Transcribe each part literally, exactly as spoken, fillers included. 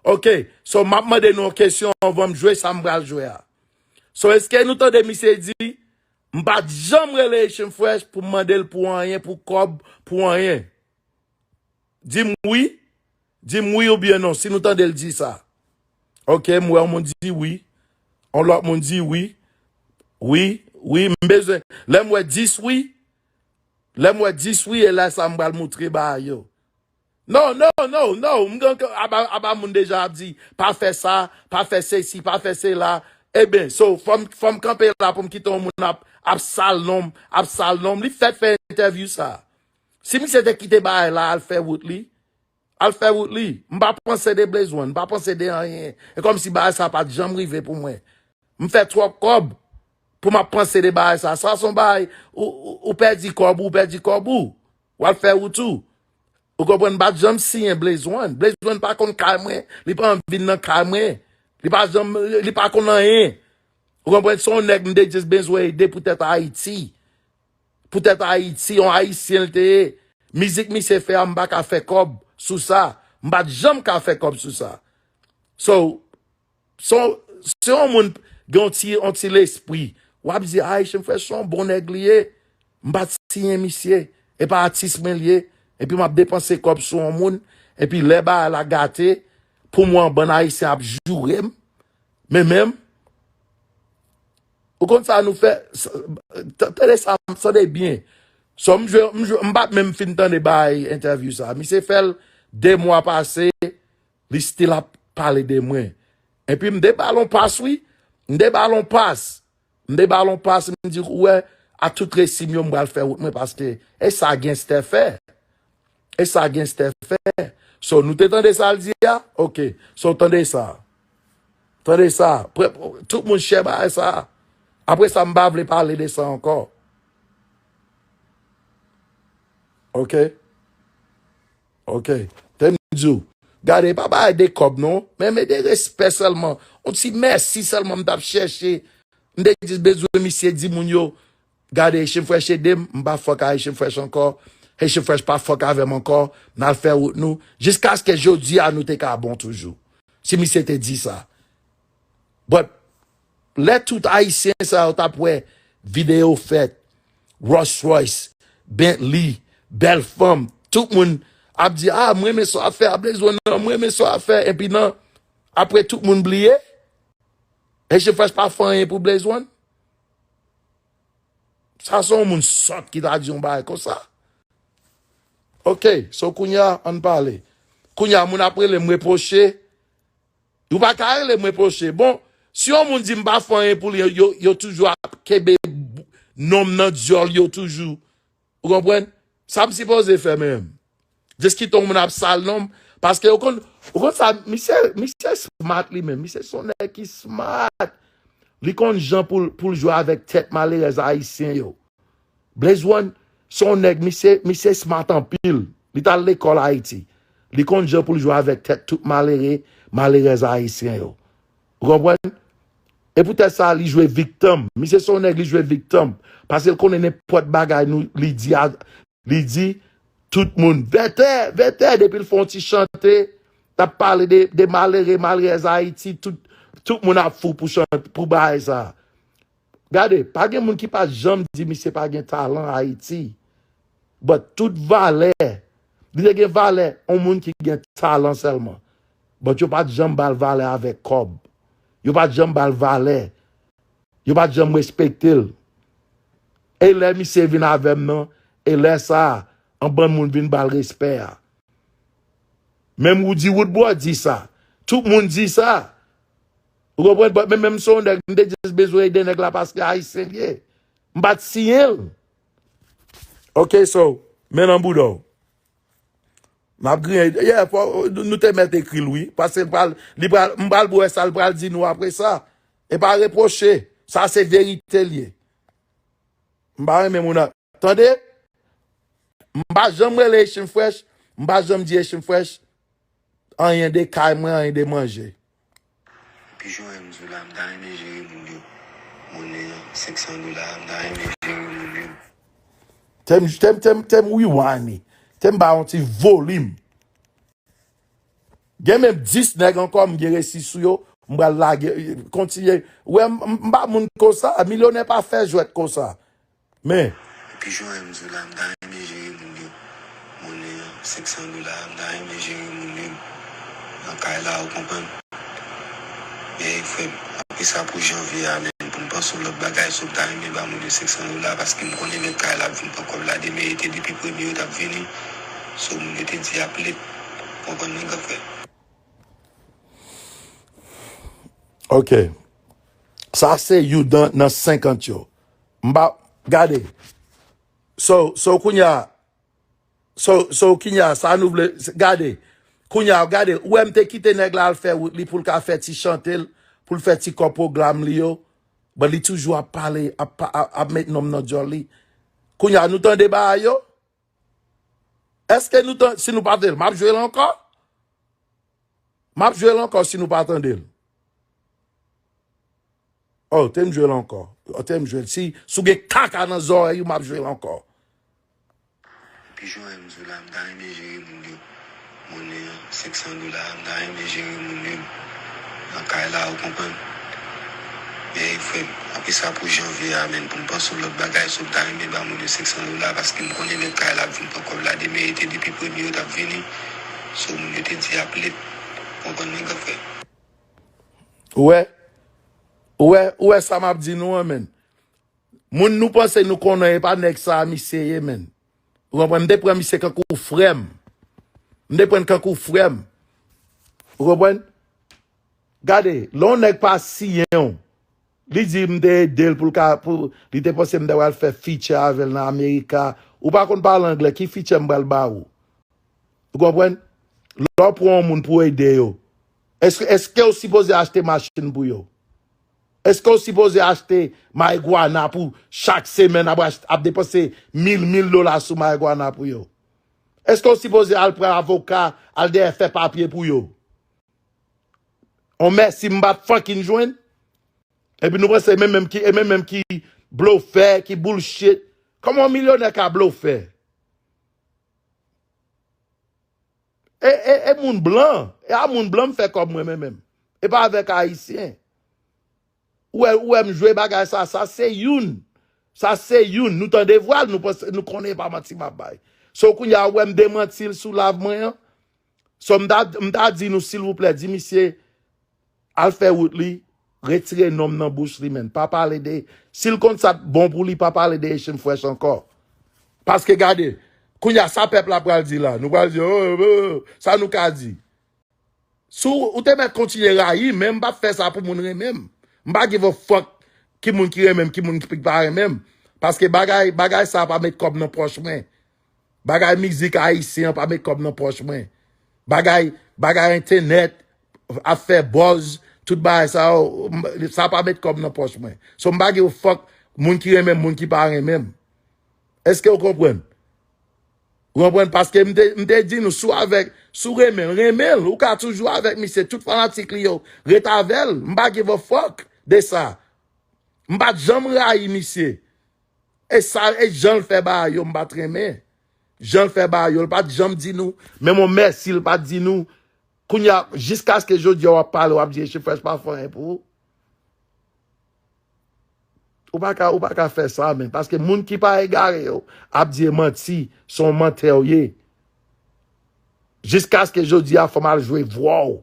Ok, so m ap mande nou yon kesyon anvan m jwe sa m pral jwe a. So, èske nou tande misye di, m pa t janm rele Haitian Fresh pou m mande l pou anyen, pou kòb, pou anyen? Di m wi. Di m wi oubyen non, si nou tande l di sa. Ok, m wè yon moun di wi. Yon lòt moun di wi. Wi, wi, m bezwen. Lè m wè dis wi, lè m wè dis wi, e la sa m pral moutre bagay yo. Non, non, non, non, m gen aba, aba moun deja ap di, pa fè sa, pa fè sesi, pa fè sela. Eben, so, fò m, fò m kanpe la pou m kite yon moun ap, ap sal non m, ap sal non m. Li fèk fè entèvyou sa. Si misye te kite bagay la, al fè wout li, al fè wout li. M pa panse de Blaze One, m pa panse de anyen. E kòmsi bagay sa pa t janm rive pou mwen. M fè twòp kòb pou m ap panse de bagay sa. Sa se yon bagay, ou, ou, ou pèdi kòb ou, ou pèdi kòb ou. W al fè wout ou. Ou konprann, m pa t janm siyen Blaze One. Blaze One pa konn kay mwen, li pa anvi vin nan kay mwen. Li pa janm, li pa konn anyen. Ou konprann, se yon nèg m te just bezwen ede poutèt Ayiti. Poutèt Ayiti, yon Ayisyen l te ye. Mizik misye fè a, m pa ka fè kòb sou sa. M pa t janm ka fè kòb sou sa. So, se yon, se yon moun gen yon ti, yon ti lespri. W ap di, Haitian Fresh se yon bon nèg li ye. M pa t siyen misye. E pa atis mwen li ye. Epi m ap depanse kòb sou yon moun. Epi lè bagay la gate, pou mwen, yon bann Ayisyen ap joure m. Men menm, ou konn sa nou fè, s-, t-, tande sa, tande byen. So, m jwe, m jwe, m pa t menm fin tande bay entèvyou sa. Misye fè l de mwa pase, li still ap pale de mwen. Epi m de ba l on pas, wi. M de ba l on pas. M de ba l on pas, m di, ou wè, a tout resi m yo, m pral fè wout mwen, paske e sa genstè fè. E sa genstè fè. So, nou te tande sa l di a? Ok. So, tande sa. Tande sa. Pre-, tout moun share bagay sa. Apre sa, m pa vle pale de sa ankò. Ok? Ok. Te m di w, gade, pa bagay de kòb non, men, men de respè sèlman. On ti mèsi sèlman m t ap chèche. M te jis bezwen misye di moun yo, gade, Haitian Fresh ede m, m pa fuck a Haitian Fresh ankò. Haitian Fresh pa fuck avè m ankò. N al fè wout nou. Jiskaske jodi a nou te ka bon toujou. Si misye te di sa. But, lè tout Ayisyen sa yo t ap wè videyo fèt, Rolls Royce, Bentley, bèl fanm, tout moun ap di, ah, mwen renmen sa w ap fè a, Blaze One nan, mwen renmen sa w ap fè. Epi nan, apre tout moun bliye, Haitian Fresh pa fè anyen pou Blaze One. Sa se yon moun sòt ki ta di yon bagay konsa. Ok, so kounye a, ann pale. Kounye a, moun ap rele m reproche. Ou pa ka rele m reproche. Bon, si yon moun di m pa fè anyen pou li, yo, yo toujou ap kenbe non m nan dyòl yo toujou. Ou konprann? Sa m sipoze fè menm? Jis kite yon moun ap sal non m. Paske ou konn, ou konn sa, misye, misye smart li menm. Misye se yon nèg ki smart. Li konn jan pou l, pou l jwe avèk tèt malerèz ayisyen yo. Blaze One, se yon nèg, misye, misye smart anpil. Li t al lekòl Ayiti. Li konn jan pou l jwe avèk tèt tout malere, malerèz ayisyen yo. Ou konprann? E poutèt sa, li jwe viktim. Misye se yon nèg, li jwe viktim. Paske l konnen nenpòt bagay nou, li di a, li di, tout moun, vètè, vètè, depi l fè yon ti chante, t ap pale de, de malere, malerèz Ayiti, tout, tout moun ap fou pou chante, pou bagay sa. Gade, pa gen moun ki pa janm di misye pa gen talan Ayiti. But tout valè, li te gen valè, yon moun ki gen talan sèlman. But yo pa t janm ba l valè avèk kòb. Yo pa t janm ba l valè. Yo pa t janm respekte l. E lè misye vin avè m nan, e lè sa a, yon bann moun vin ba l respè a. Menm Roody Woodboy di sa. Tout moun di sa. Ou konprann? But men, menm si yon nèg, m te jis bezwen ede nèg la paske ayisyen l ye. M pa t siyen l. Ok, so, men nan bouda w. M ap griyen. Yeah, fò, nou te mèt ekri l, wi. Paske l pral, li pral, m pral wè sa l pral di nou apre sa. E pa repwoche. Sa se verite l ye. M pa renmen moun nan. Tande? M pa janm rele Echanj Fresh. M pa janm di Echanj Fresh anyen de kay mwen, anyen de manje. Pijon M di w la, m ta renmen jere moun yo. Monnen an, senk san dola, m ta renmen jere moun yo. Tem, tem, tem, tem rewind li. Tem ba yon ti volim. Gen menm dis nèg ankò m gen resi sou yo, m pral lage, kontinye. Ou wè, m, m, m pa moun konsa, milyonè pa fè jwèt konsa. Men. Epi jan m di w la, m ta renmen jere moun yo. Monnen an, senk san dola, m ta renmen jere moun yo. Nan kay la, ou konprann? Men, frè m, apre sa pou janvye a, men, pou m panse yon lòt bagay, so m ta renmen ba moun yo senk san dola, paske m konnen mèt kay la ap vin pran kòb la demen, e te depi premye yo t ap vini. So, moun yo te di y ap late. Ou konprann mwen, gran frè? Ok. Sa se youn nan, nan senkant yo. M pa, gade. So, so, kounye a, so, so, kounye a, sa nou vle, gade. Kounye a, gade, ou wè m te kite nèg la al fè wout li pou l ka fè ti chante l, pou l fè ti kòb pwogram li yo. But li toujou ap pale, ap, pa- ap, ap met nonm nan dyòl li. Kounye a, nou tande bagay yo? Èske nou tan, si nou pa tande l, m ap jwe l ankò? M ap jwe l ankò si nou pa tande l. Oh, te m jwe l ankò. Oh, te m jwe l. Si, si w gen kaka nan zòrèy ou, m ap jwe l ankò. Epi jan m di w la, m ta renmen jere moun yo. Monnen an, senk san dola, m ta renmen jere moun yo. Nan kay la, ou konprann? Men, frè m, apre sa pou janvye a, men, pou m panse yon lòt bagay, so m ta renmen ba moun yo senk san dola, paske m konnen mèt kay la ap vin pran kòb la demen, e te depi premye yo t ap vini. So, moun yo te di y ap late. Ou konprann mwen, gran frè? Ou wè? Ou wè, ou wè sa m ap di nou an, men. Moun nou panse nou konnen, e pa nèg sa a misye ye, men. Ou konprann? M te pran misye kankou frè m. M te pran l kankou frè m. Ou konprann? Gade, lè yon nèg pa siyen w, li di m te ede l pou l ka, pou, li te panse m ta pral fè feature avè l nan Amerika. Ou pa konn pale anglè, ki feature m pral ba ou? Ou konprann? Lè w pran yon moun pou w ede yo, èske, èske w sipoze achte machin pou yo? Èske w sipoze achte marigwana pou chak semèn ap, ach- ap depanse mil, mil dola sou marigwana pou yo? Èske w sipoze al pran avoka, al dèyè fè papye pou yo? On mèsi m pa t fucking jwenn? Epi nou panse e menm menm ki, e menm menm ki blofè, ki bullshit. Kòman yon milyonè ka blofè? E, e, e moun blan. E a moun blan m fè kòb mwen menm menm. E pa avèk ayisyen. Ou wè, ou wè m jwe bagay sa, sa se youn. Sa se youn. Nou tande vwa l, nou panse, nou konnen e pa manti m ap bay. So kounye a ou wè m demanti l sou live mwen an. So m ta, m ta di nou silvouplè, di misye al fè wout li, retire non m nan bouch li, men. Pa pale de, si l konn sa k bon pou li, pa pale de Haitian Fresh ankò. Paske gade, kounye a sa pèp la pral di la. Nou pral di, oh, oh, oh, sa nou ka di? Si w, ou te mèt kontinye rayi, men m p ap fè sa pou moun renmen m. M pa give a fuck ki moun ki renmen m, ki moun ki pa renmen m. Paske bagay, bagay sa pa met kòb nan pòch mwen. Bagay mizik ayisyen an pa met kòb nan pòch mwen. Bagay, bagay entènèt, ap fè buzz, tout bagay sa yo, m- sa pa met kòb nan pòch mwen. So m pa give a fuck moun ki renmen m, moun ki pa renmen m. Èske w konprann? Ou konprann? Paske m te, m te di nou, si w avèk, si w renmen l, renmen l. Ou ka toujou avèk misye, tout fanatik li yo, ret avè l. M pa give a fuck de sa. M pa t janm rayi misye. E sa, e jan l fè bagay yo, m pa t renmen. Jan l fè bagay yo, l pa t janm di nou, menm yon mèsi, l pa t di nou. Kounye a, jiskaske jodi a w ap pale, w ap di Haitian Fresh pa fè anyen pou ou. Ou pa ka, ou pa ka fè sa, men. Paske moun ki pa egare yo ap di e manti, se yon mantè w ye. Jiskaske jodi a, fò m al jwe vwa w.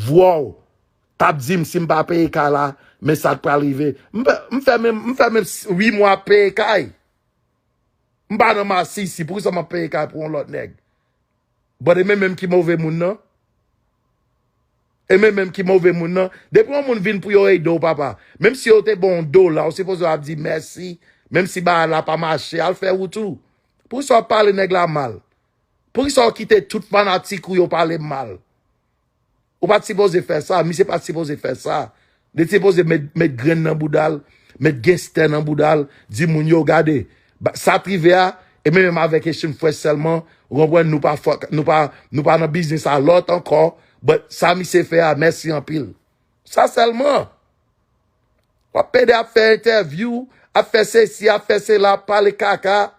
Vwa w. T ap di m si m pa peye kay la, men sa k pral rive. M fè, m fè menm, m fè menm uit mwa ap peye kay. M pa nan masisi, poukisa m ap peye kay pou yon lòt nèg? But e menm menm ki move moun nan. E menm menm ki move moun nan. Depi yon moun vin pou yo ede w, papa, menm si yo te ba w yon dola, ou sipoze ap di mèsi, menm si bagay la pa mache, al fè wout ou. Poukisa w ap pale nèg la mal? Poukisa w kite tout fanatik ou yo pale m mal? Ou pa t sipoze fè sa, misye pa t sipoze fè sa. Li t sipoze met, met grenn nan bouda l, met genstè nan bouda l, di moun yo, gade, ba- sa t rive a, e menm menm avèk Haitian Fresh sèlman, ou konprann, nou pa fòk, nou pa, nou pa nan biznis a lòt ankò, but sa misye fè a, mèsi anpil. Sa sèlman. W ap pede ap fè entèvyou, ap fè sesi, ap fè sela, ap pale kaka.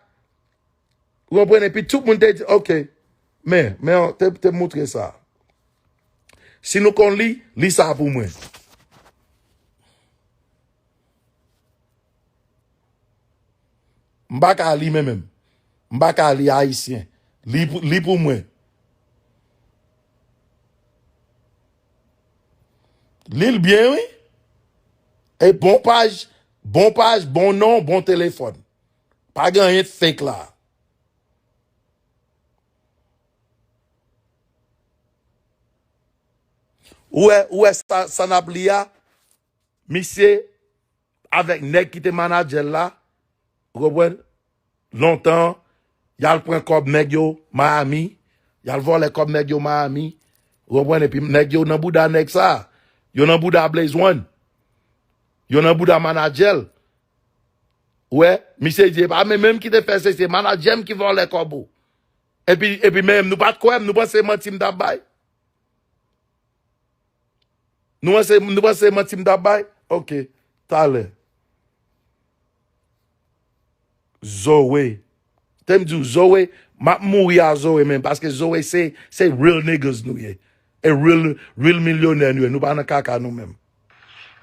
Ou konprann? Epi tout moun te di, ok. Men, men, te, te moutre sa. Si nou konn li, li sa pou mwen. M pa ka li menm menm. M pa ka li ayisyen. Li pou, li pou mwen. Li l byen, wi. E bon paj, bon paj, bon non, bon telefòn. Pa gen anyen fake la. Ou wè, ou wè sa, sa n ap li a? Misye avèk nèg ki te manadjè l la, ou konprann? Lontan, y al pran kòb nèg yo Miami, y al vòlè kòb nèg yo Miami, ou konprann? Epi nèg yo nan bouda nèg sa, yo nan bouda Blaze One, yo nan bouda manadjè l. Ou wè, misye di, e pa mwen menm ki te fè se, se manadjè m ki vòlè kòb ou. Epi, epi menm, nou pa t kwè m, nou panse se manti m t ap bay. Nou panse, nou panse se manti m t ap bay? Ok, talè. Zoe. Te m di w, Zoe, m ap mouri a Zoe menm, paske Zoe se, se real niggas nou ye. E real, real milyonè nou ye. Nou pa nan kaka nou menm.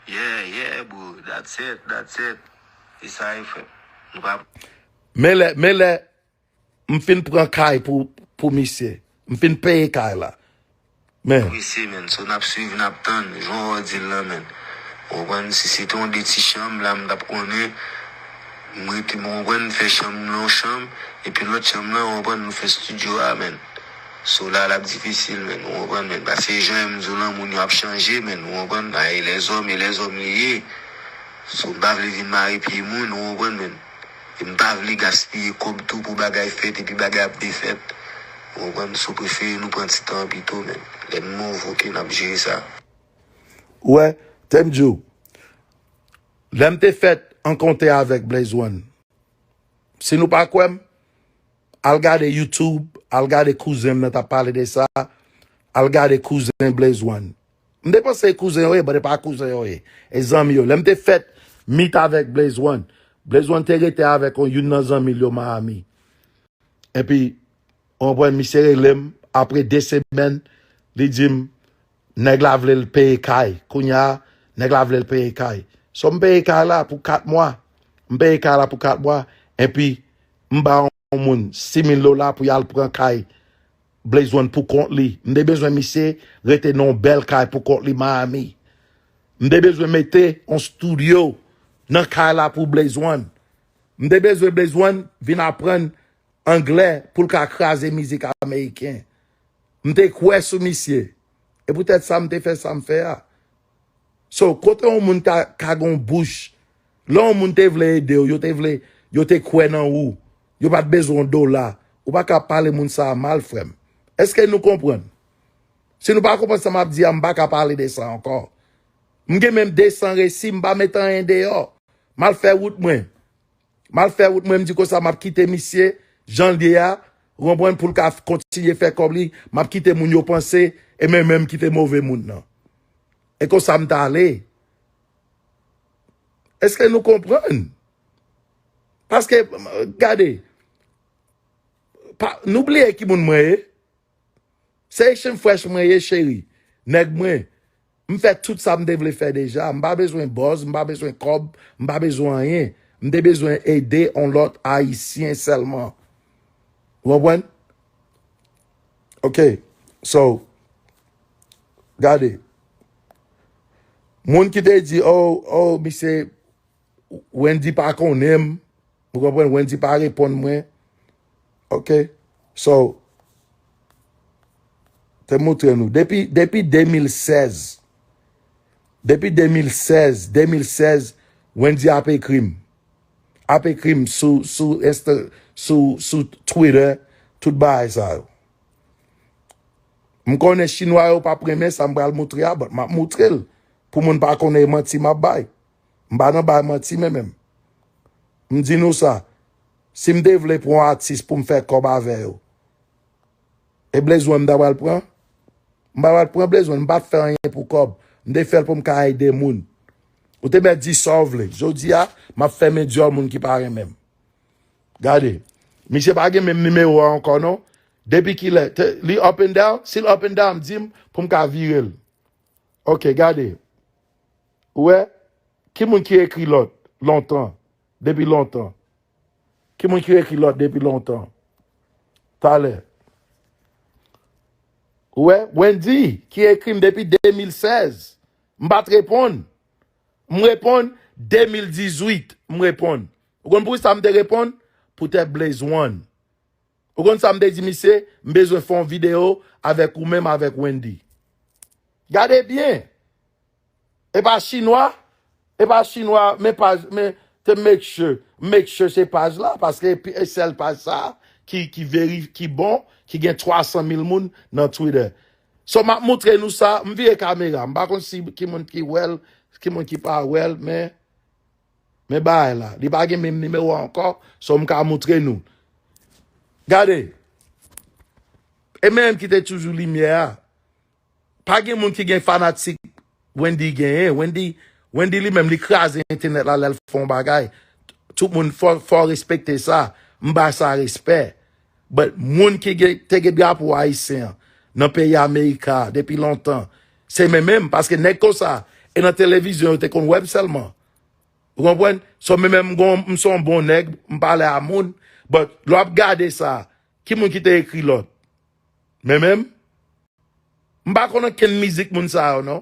Yeah, yeah, bro. That's it, that's it. E sa e frè. Nou pa Men lè, men lè, m fin pran kay pou, pou misye. M fin peye kay la. Men. Apresye, men. So, n ap swiv, n ap tann. Jan w di l lan, men. Ou konprann? Si se te yon de ti chanm, la, m t ap konnen. M rete, m konprann, m fè chanm nan yon chanm. Epi lòt chanm nan, ou konprann, nou fè studio a, men. So, la, l ap difisil, men. Ou konprann, men. Paske jan m di w lan, moun yo ap chanje, men. Ou konprann? A, e lèzòm, e lèzòm li ye. So, m pa vle vin mare pye moun, ou konprann, men. E m pa vle gaspiye kòb tou pou bagay fèt epi bagay ap defèt. Ou konprann? So prefere nou pran ti tan an pito, men. Lè n move, oke, n ap jere sa. Ou wè, te m di w, lè m te fèt rankontre avèk Blaze One, si nou pa kwè m, al gade YouTube, al gade kouzen m nan t ap pale de sa, al gade kouzen Blaze One. M te panse kouzen yo ye, but e pa kouzen yo ye. E zanmi yo. Lè m te fèt meet avèk Blaze One, Blaze One te rete avèk yon, youn nan zanmi l yo Miami. Epi, ou konprann, misye rele m, apre de semèn, li di m, nèg la vle l peye kay. Kounye a, nèg la vle l peye kay. So, m peye kay la pou kat mwa. M peye kay la pou kat mwa. Epi, m ba yon moun sis mil dola pou y al pran kay Blaze One pou kont li. M te bezwen misye rete nan yon bèl kay pou kont li Miami. M te bezwen mete yon studio nan kay la pou Blaze One. M te bezwen Blaze One vin aprann anglè pou l ka kraze mizik ameriken. M te kwè sou misye. E poutèt sa m te fè sa m fè a. So, kote yon moun ka, ka gen yon bouch, lè yon moun te vle ede w, yo te vle, yo te kwè nan ou, yo pa t bezwen yon dola, ou pa ka pale moun sa a mal, frè m. Èske nou konprann? Si nou pa konprann sa m ap di a, m pa ka pale de sa ankò. M gen menm de san resi, m pa met anyen deyò. M al fè wout mwen. M al fè wout mwen, m di konsa m ap kite misye jan l ye a, ou konprann, pou l ka kontinye fè kòb li, m ap kite moun yo panse e mwen menm ki te move moun nan. E konsa m t ale. Èske nou konprann? Paske, gade, pa, nou bliye ki moun mwen ye. Se Haitian Fresh mwen ye, cheri. Nèg mwen. M fè tout sa m te vle fè deja. M pa bezwen buzz, m pa bezwen kòb, m pa bezwen anyen. M te bezwen ede yon lòt Ayisyen sèlman. Ou konprann? Ok. So, gade. Moun ki te di, oh, oh, misye, Wendy pa konnen m. Ou konprann? Wendy pa reponn mwen. Ok? So, te montre nou. Depi, depi de mil sèz, depi de mil sèz, de mil sèz, Wendy ap ekri m. Ap ekri m sou, sou Insta, sou, sou Twitter, tout bagay sa yo. M konnen Chinwa yo p ap renmen sa m pral montre a, but m ap montre l. Pou moun pa konnen e manti m ap bay. M pa nan bay manti, men menm. M di nou sa, si m te vle pran yon atis pou m fè kòb avè yo, e Blaze One m ta pral pran? M pa pral pran Blaze One, m pa t fè anyen pou kòb. M te fè l pou m ka ede moun. Ou te mèt di sa w vle. Jodi a, m ap fèmen dyòl moun ki pa renmen m. Gade. Misye pa gen menm nimewo a ankò non. Depi kilè? Te, li up and down? Si l up and down, di m pou m ka vire l. Ok, gade. Ou wè? Ki moun ki ekri lòt lontan? Depi lontan. Ki moun ki ekri lòt depi lontan? Talè. Ou wè? Wendy, ki ekri m depi de mil sèz. M pa t reponn. M reponn de mil dizuit. M reponn. Ou konn poukisa m te reponn? Poutèt Blaze One. Ou konn sa m te di misye? M bezwen fè yon videyo avèk ou menm avèk Wendy. Gade byen. E pa chinwa, e pa chinwa, men paj, men te make sure, make sure se paj la, paske e sèl paj sa ki, ki veri, ki bon, ki gen twa san mil moun nan Twitter. So, m ap moutre nou sa, m vire kamera, m pa konn si ki moun ki wè l, ki moun ki pa wè l, men, men bagay la, li pa gen menm nimewo a ankò, so m ka moutre nou. Gade, e menm ki te toujou limyè a. Pa gen moun ki gen fanatik Wendy genyen. Wendy, Wendy li menm, li kraze entènèt la lè l fè yon bagay. Tout moun fò, fò respekte sa. M ba sa respè. But moun ki gen, te gen drapo ayisyen an nan peyi Amerika depi lontan, se men menm, paske nèg konsa, e nan televizyon yo te konn wè m sèlman. Ou konprann? So men menm m gon, m se yon bon nèg, m pale a moun, but lè w ap gade sa, ki moun ki te ekri lòt? Men menm? M pa konn ankenn mizik moun sa yo, non.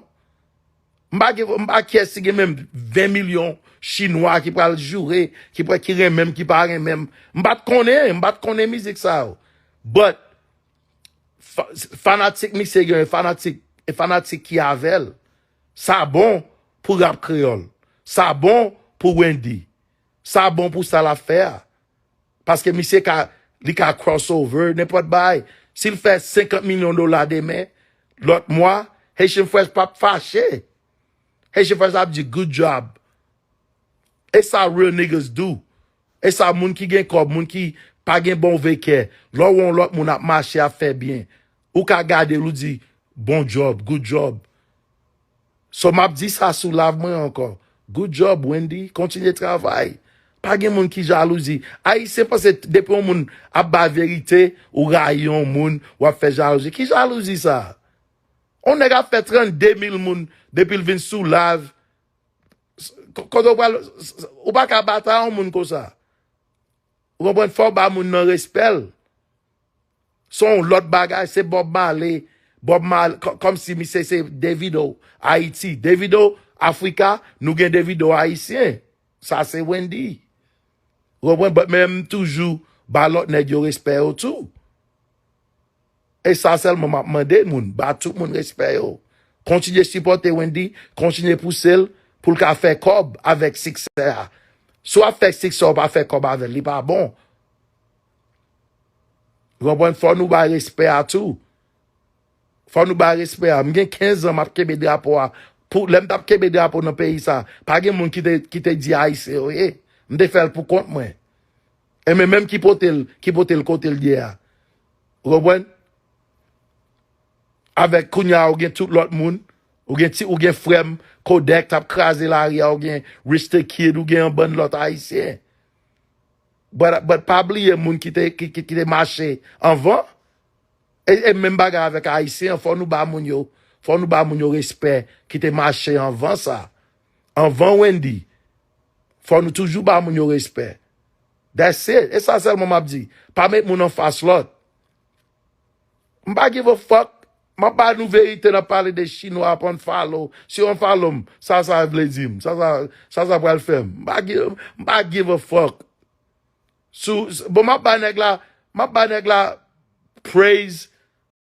M pa gen, m pa kiyès ki gen menm ven milyon chinwa ki pral joure, ki pral, ki renmen m, ki pa renmen m. M pa t konnen, m pa t konnen mizik sa yo. But, fa-, fanatik misye gen, fanatik, e fanatik ki avè l. Sa bon pou rap kreyòl. Sa bon pou Wendy. Sa bon pou sa l ap fè a. Paske misye ka, li ka crossover, nenpòt bagay. Si l fè senkant milyon dola demen, lòt mwa, Haitian Fresh p ap fache. Haitian Fresh ap di, "Good job." E sa real niggas do. E sa moun ki gen kòb, moun ki pa gen move kè. Lè w wè yon lòt moun ap mache, ap fè byen, ou ka gade l, ou di, "Bon job, good job." So, m ap di sa sou live mwen ankò. Good job, Wendy. Kontinye travay. Pa gen moun ki jalouzi. Ayisyen panse depi yon moun ap bay verite, ou rayi yon moun, w ap fè jalouzi. Ki jalouzi sa? Yon nèg ap fè trannde mil moun depi l vin sou live. S-, k-, kote w pral, s-, s-, ou pa ka batay yon moun konsa. Ou konprann? Fò w ba moun nan respè l. Se yon lòt bagay, se Bob Marley. Bob Marley, kò-, kòmsi misye se Davido Ayiti. Davido Afrika, nou gen Davido ayisyen. Sa se Wendy. Ou konprann? But men m toujou ba lòt nèg yo respè yo tou. E sa sèlman m ap mande moun, ba tout moun respè yo. Kontinye sipòte Wendy, kontinye pouse l pou l ka fè kòb avèk siksè a. Si w ap fè siksè, w pa fè kòb avè l, li pa bon. Ou konprann? Fò nou bay respè a tou. Fò nou bay respè a. M gen kenz an m ap kenbe drapo a. Pou, lè m t ap kenbe drapo nan peyi sa, pa gen moun ki te, ki te di Ayisyen yo ye. M te fè l pou kont mwen. E men menm ki pote l, ki pote l kote l ye a. Ou konprann? Avèk kounye a, ou gen tout lòt moun. Ou gen ti, ou gen frè m, Kodak, t ap kraze lari a, ou gen Rich the Kid, ou gen yon bann lòt Ayisyen. But, but pa bliye moun ki te, ki, ki, ki te mache anvan. E, e menm bagay avèk Ayisyen an, fò nou ba moun yo, fò nou ba moun yo respè ki te mache anvan sa. Anvan Wendy. Fò nou toujou ba moun yo respè. That's it. E sa sèlman m ap di. Pa met moun anfas lòt. M pa give a fuck. M ap ba nou verite, n ap pale de chinwa ap unfollow. Si yo unfollow m, sa sa vle di m? Sa sa, sa sa pral fè m? M pa give, m pa give a fuck. Sou, s-, bon, m ap ba nèg la, m ap ba nèg la praise